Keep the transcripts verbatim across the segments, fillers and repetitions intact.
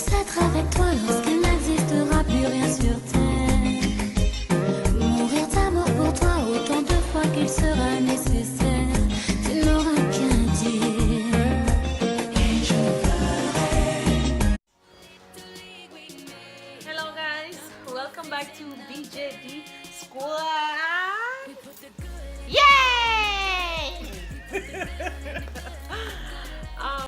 C'est avec toi lorsqu'il n'existera plus rien sur terre. Mourir d'amour pour toi autant de fois qu'il sera nécessaire. Tu n'auras qu'à dire. Et je ferai. Hello guys, welcome back to B J D Squad. Yay! Um,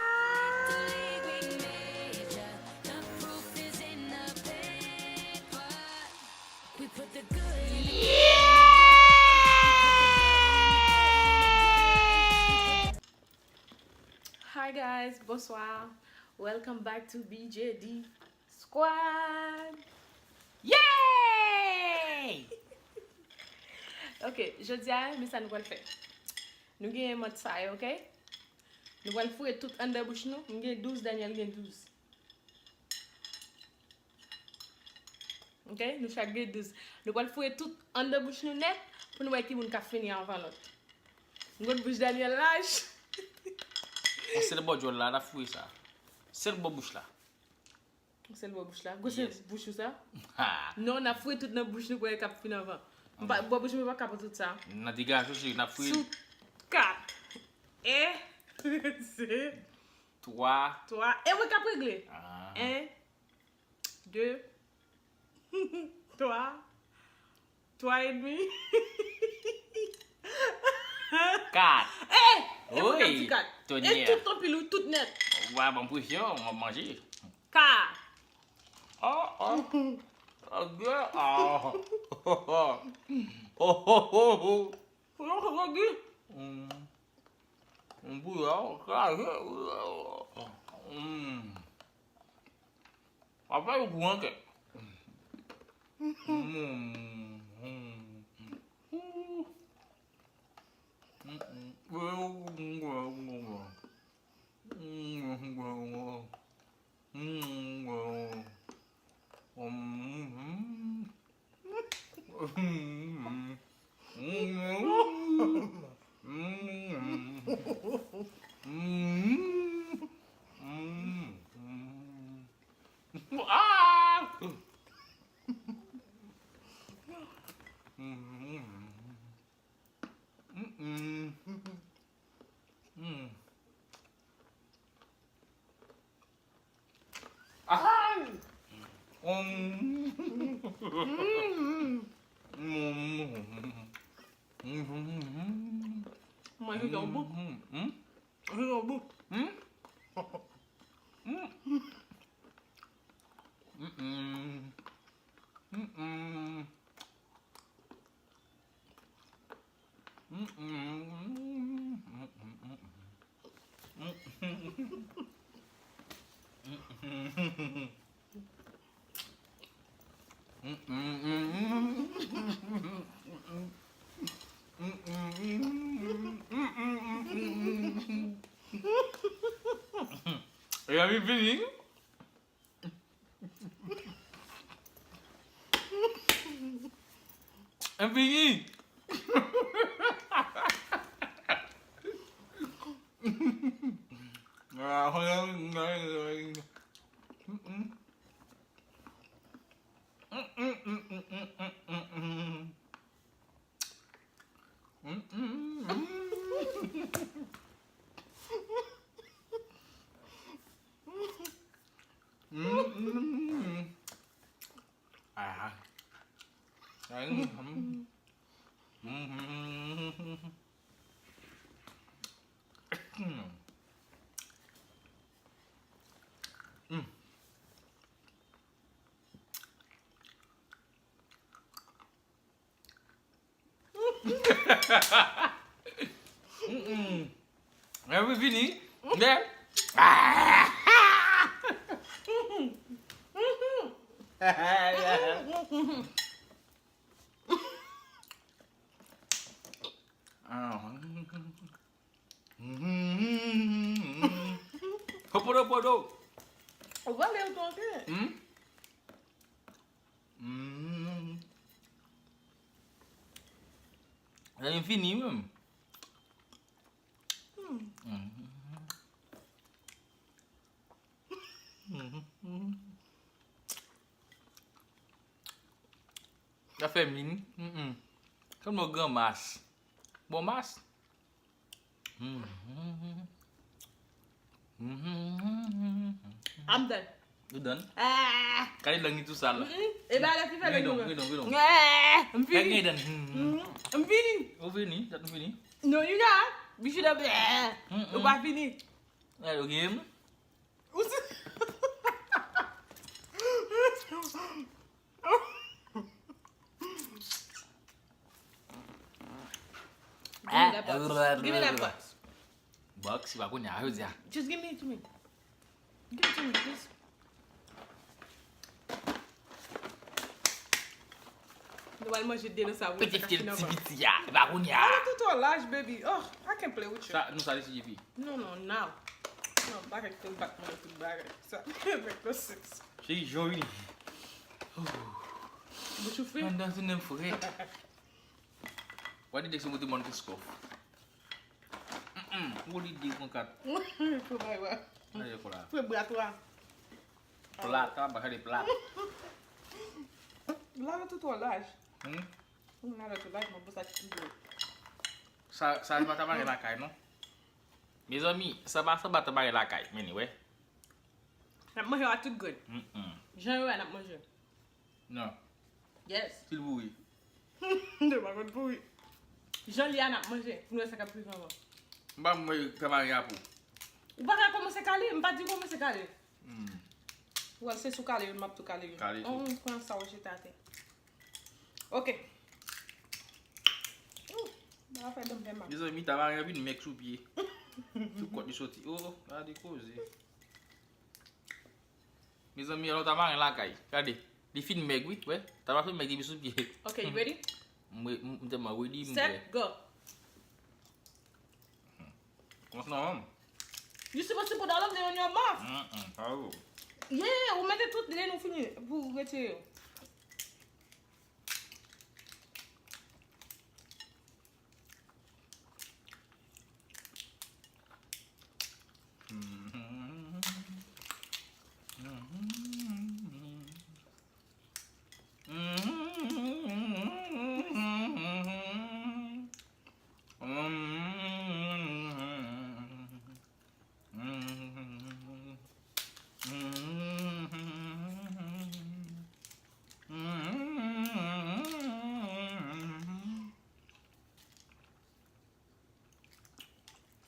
Hi guys, bonsoir. Welcome back to B J D Squad. Yay! Ok, jodi a, men sa nou pral fè. Nou gen mant sa yo, ok? Nou pral foure tout anndan bouch nou. M gen douz, Daniel gen douz. Ok? Nou chak gen douz. Nou pral foure tout anndan bouch nou nèt pou nou wè ki moun k ap fini anvan lòt. M konn bouch Daniel laj. Yon sèl bò djòl la, n ap foure sa. Sèl bò bouch la. Yon sèl bò bouch la. Gwosè Yes. bouch ou sa? Ha! Non, n ap foure tout nan bouch nou pou wè k ap fini anvan. M pa, bò bouch mwen pa ka pran tout sa. N a degaje w, cheri, n ap foure. Sou kat. E, se Twa. Twa. E mwen k ap regle. Ah. En, de, twa, twa edmi. Kat. E! E mwen k ap di kat. E tout anpil ou tout nèt. Wa ban m presyon, m ap manje. Ka. Oh, oh. Oh, girl. Oh. Oh, oh, oh, oh. Pou yon kokogi. Mm. Yon bouyon kraze. Mm. Papa yo gou ankè. Mm. Mm. Mm. Ay! Mwen, se yon bout. Se yon bout. Epi fini. Epi fini. Mm-mm. Mwen vini. Lè. Popodo podo. Ou vale l tonte. Hmm? Hmm. Sa vin fini menm. Hmm. Hmm. Sa fè min. Mm-mm. Kòm yon gran mas. Bon mas. Mm-hmm. Mm-hmm. I'm done. You done? Ah. Kale lang ni tou sal. Mm-mm. E ba la ki fè lang ni. Gidon, gidon, gidon. Ah, m fini. Kale dan. Mm-hmm. Mm, m fini. Ou fini? Dat ou fini? Non, you got. Bichi dan. Mm-mm. Ou pa fini. Ayo, game. Ou si. Give me that box. Give me that box. Box, se pa kounye a, yo di a. Just give me it to me. Give it to me, please. Nou al manje de nan sa. Pete fye ti piti a, e pa kounye a. Ala tou twò laj, baby. Oh, I can't play with you. Sa, nou sa li si J P. Non, non, now. Non, bagay ki te bat mwen tout bagay. Sa make no sense. Cheri, jan w vini. Bouch ou fre? Anndan se menm fre. Wadi dèk se monte Mount Kiscoff. Mm-mm, ou li de pran kat. Fre bay wè. Ayo, kola. Fre bra twa. Plat, a, bagay de plat. Lala tou twò laj. Hmm? Lala tou laj, mwen pou sa ki pi gwo. Sa, sa, li pa ta mare lakay, non. Mezanmi, sa pa, sa pa ta mare lakay, men wè. N ap manje a tout grenn. Mm-mm. Jan yo a n ap manje. Non. Yes. Si l pouri. M te pa konn pouri. Jan li a n ap manje. Pou nou wè sa k ap rive anvan. M pa mwen kanmari a pou. Ou pa ka kòmanse kale. M pa di w kòmanse kale. Hmm. Ou wè se sou kale yo, m ap tou kale yo. Kale tou. Oh, pran sa ou jete atè. Ok. Ooh, m ap fè dan m fè mal. Mezanmi, tamari an vin mèg sou pye. Sou kòt li soti. Oh, gade koze. Mezanmi, alò tamari lakay. Gade, li fin mèg, wi, wè. Tamari fin mèg depi sou pye. Ok, you ready? M, m, m tèlman ready, m prè. Set, go. Kòmanse nòmal. You supposed to put all of them on your mouth. Mm-mm, pa vre. Yeah, ou mete tout lè nou fini pou retire yo.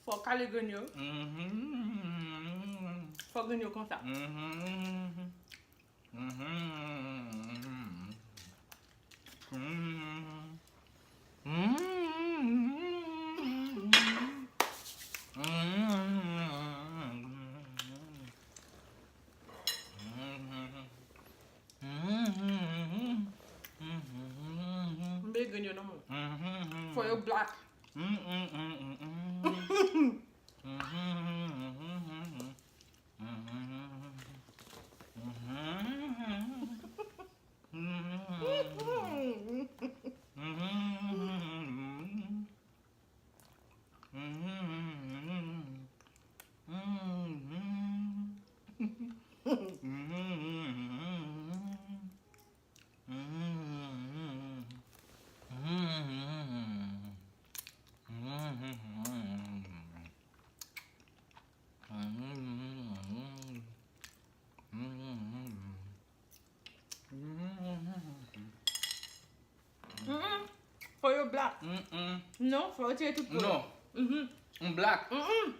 Fò w kale grenn yo. Fò grenn yo konsa. M vle grenn yo nan men w. Fò yo black. Mm-mm. Fò yo black. Mm-mm. Non, fò yo tire tout po yo. Non. Mhm. M black. Mm-mm.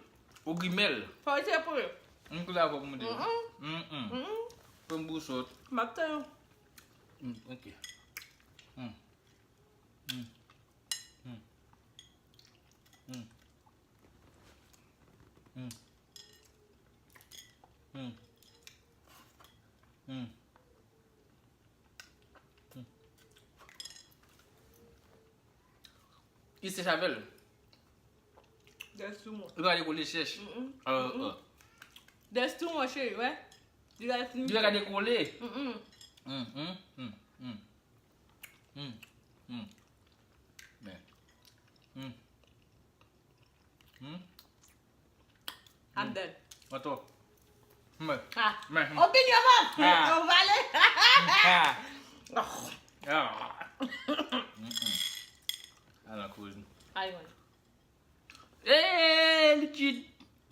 Ou grimèl. Fò yo tire po yo. M koulè avè w pou mwen te. Mm-mm. Mm-mm. Fò m bousòt. M ap tann ou. Mm, ok. Mm. Mm. Mm. Mm. Mm. Mm. Mm. Mm. Li sèch avè l. That's too much. Li pa dekole sèch. Mm-mm. Euh, mm-mm. Euh. That's too much, cheri, wè. Li pa dekole. Mm-mm. Mm, mm, mm, mm. Mm, mm. Men. Mm. Mm. I'm done. Ato. Men. Ah. Men. Opinyon, man. Ah. Ou vale. Ah. Oh. Ah.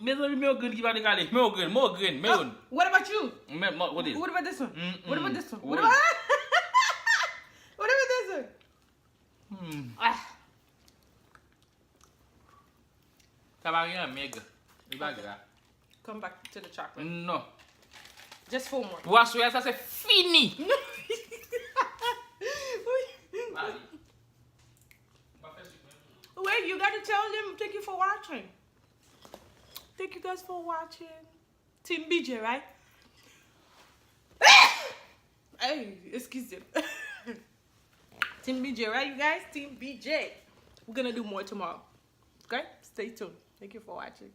Mezanmi, men yon grenn ki pa dekale. Men yon grenn, men yon grenn, men yon. What about you? Men, men, kote? What about this one? Mm-mm. What about this one? Oui. What about, what about this one? Hmm. Ah, Sa pa gen mèg. Li pa gra. Come back to the chocolate. Non. Just four more. Pou aswè a, sa se fini. Wait, you gotta tell them thank you for watching. Thank you guys for watching. Team B J, right? Hey, excuse me. Team B J, right, you guys? Team B J. We're gonna do more tomorrow. Okay? Stay tuned. Thank you for watching.